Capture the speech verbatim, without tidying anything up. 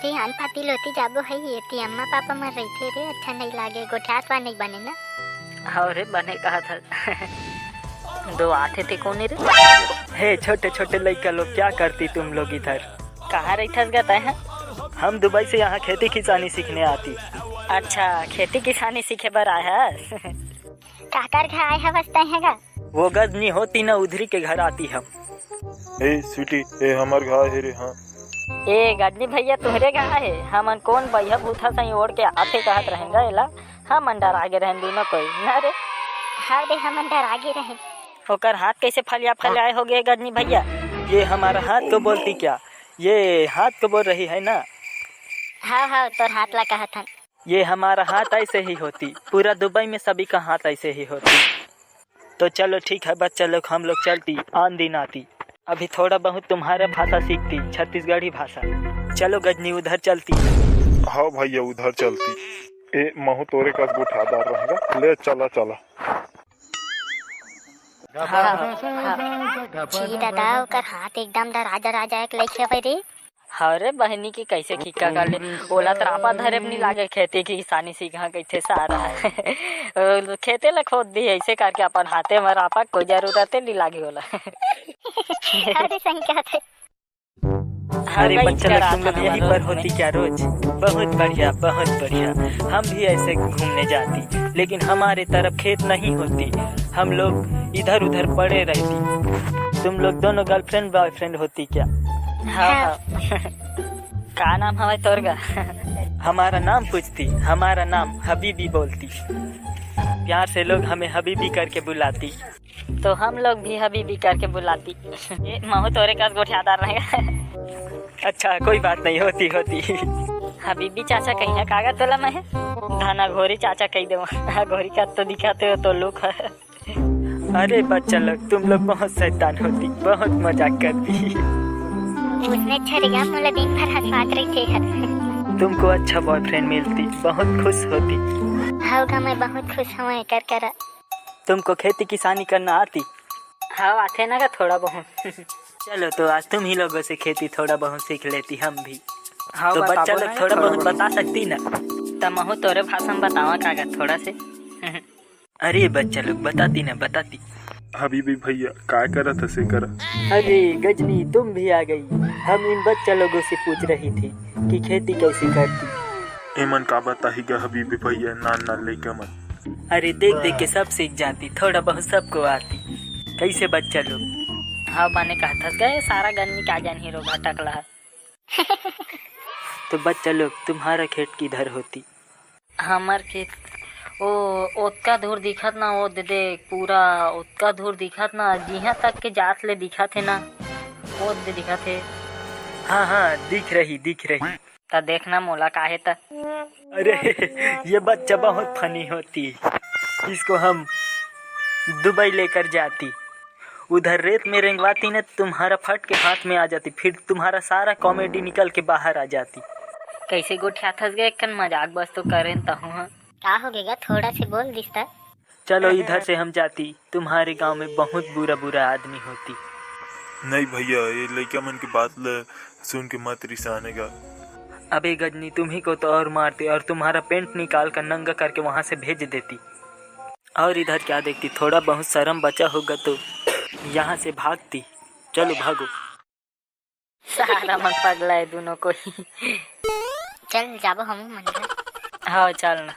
ते आन पाती लोती जाबो है, ये ते अम्मा पापा मन रहिथे रे, अच्छा नहीं लागे, गोठियात वा नहीं बने ना। हाँ रे, बने कहा था। दो आथे ते कोने रे? हे छोटे छोटे लइका लोग, क्या करती तुम लोग इधर? कहाँ रहिथस गा तैं ह? हम दुबई से यहाँ खेती किसानी सीखने आती। अच्छा, खेती किसानी सीखे बर आए हस? काकर घर आए हवस तैं ह गा? वो गजनी होती ना, उधरी के घर आती हम। ए स्वीटी, ए हमर घर हे रे। हाँ। ए गजनी भैया, तुहरे घर हे? हमन कोन बइहा भूथा सही ओढ़ के आथे कहत रहेंगा एला। हमन डरा गे रहेन दूनों कोई ना रे। हाँ रे, हमन डरा गे रहेन। ओकर हाथ कैसे फलिया फलियाए हो गए गजनी भैया? ये हमारा हाथ को बोलती क्या? ये हाथ को बोल रही है ना? हाँ हाँ, तोर हाथ ला कहत हन। ये हमारा हाथ ऐसे ही होती, पूरा दुबई में सभी का हाथ ऐसे ही होती। तो चलो ठीक है बच्चा लोग, हम लोग चलती, आन दिन आती। अभी थोड़ा बहुत तुम्हारा भाषा सीखती, छत्तीसगढ़ी भाषा। चलो गजनी, उधर चलती। हाँ भैया, उधर चलती। ए महू तोरे कस गोठियादार रहेगा, ले चला चला। हाँ, हाँ। छी दादा, ओकर हाथ एकदम डरा डरा जाए के लइक हवय रे। हाँ रे बहिनी, की कैसे खिक्का कर ले, ओला त रापा धरे ब नी लागे, खेती किसानी सीखा कहिथे सारा। खेते ला खोद दी ऐसे करके अपन हाथे म रापा, कोई जरूरत ही नी लागे ओला। अरे सही कहत हे। हाँ, अरे बच्चा लोग, तुम लोग यहीं पर होती क्या रोज? बहुत बढ़िया, बहुत बढ़िया। हम भी ऐसे घूमने जाती, लेकिन हमारे तरफ खेत नहीं होती, हम लोग इधर उधर पड़े रहती। तुम लोग दोनों गर्लफ्रेंड बॉयफ्रेंड होती क्या? हाँ, हाँ। का नाम हवय तोर गा? हमारा नाम पूछती, हमारा नाम हबीबी बोलती। प्यार से लोग हमें हबीबी करके बुलाती। तो हम लोग भी हबीबी करके बुलाती। ए, महू तोरे कस गोठियादार रहेगा। अच्छा, कोई बात नहीं, होती, होती। हबीबी चाचा कहिया कागा तोला मैं? धना घोरी चाचा कही देवा। घोरी का तो दिखाते हो तो लुक है। अरे बच्चा लोग, तुम लोग बहुत शैतान होती, बहुत मजाक करती। उसने छरिया मोला दिन भर हंसवात रहिथे हर। तुमको अच्छा बॉयफ्रेंड मिलती, बहुत खुश होती। हव गा, मैं बहुत खुश हूँ एकर करा। तुमको खेती किसानी करना आती? हाँ, आथे ना गा थोड़ा बहुत। चलो, तो आज तुम ही लोगों से खेती थोड़ा बहुत सीख लेती हम भी। हाँ, तो बच्चा लोग थोड़ा बहुत बता सकती ना? त महू तोरे भाषा में बतावा का गा थोड़ा से। अरे बच्चा लोग, बताती ना, बताती। हबीबी भैया, काय करत हस एकर? अरे गजनी, तुम भी आ गई। हम इन बच्चा लोगों से पूछ रही थी कि खेती कैसे करती। एमन का बताही गा हबीबी भैया, नान नान लइका मन। अरे देख देख के सब सीख जाती, थोड़ा बहुत सबको आती। कैसे बच्चा लोग? हाँ, बने कहत हस गा, सारा गन्नी का जानही रोगा टकला। तो बच्चा लोग, तुम्हारा खेत किधर होती? हमर खेत ओ ओतका दूर दिखत ना, ओ दे देख, पूरा ओतका दूर दिखत ना, जिहाँ तक के जात ले दिखत हे ना, ओ दे दिखत हे। हाँ, हाँ, दिख रही, दिख रही। त देखना मोला काहे त। अरे, ये बच्चा बहुत फनी होती, इसको हम दुबई लेकर जाती, उधर रेत में रेंगवाती न, तुम्हारा फट के हाथ में आ जाती, फिर तुम्हारा सारा कॉमेडी निकल के बाहर आ जाती। कैसे गोठियाथस गे, एकन मजाक बस तो करेन तहूँ ह। का हो गेगा, थोड़ा से बोल दिस त। चलो, इधर से हम जाती, तुम्हारे गांव में बहुत बुरा बुरा आदमी होती। नहीं भैया, ये लइका मन के बात ल सुन के मत रिसाने गा। अबे गजनी, तुम्ही को तो और मारती और तुम्हारा पेंट निकाल कर नंगा करके वहां से भेज देती। और इधर क्या देखती, थोड़ा बहुत शर्म बचा होगा तो यहाँ से भागती। चलो भागो। सारा मन पगला है दोनों कोई। चल जाबो हम मन। हाँ, चल ना।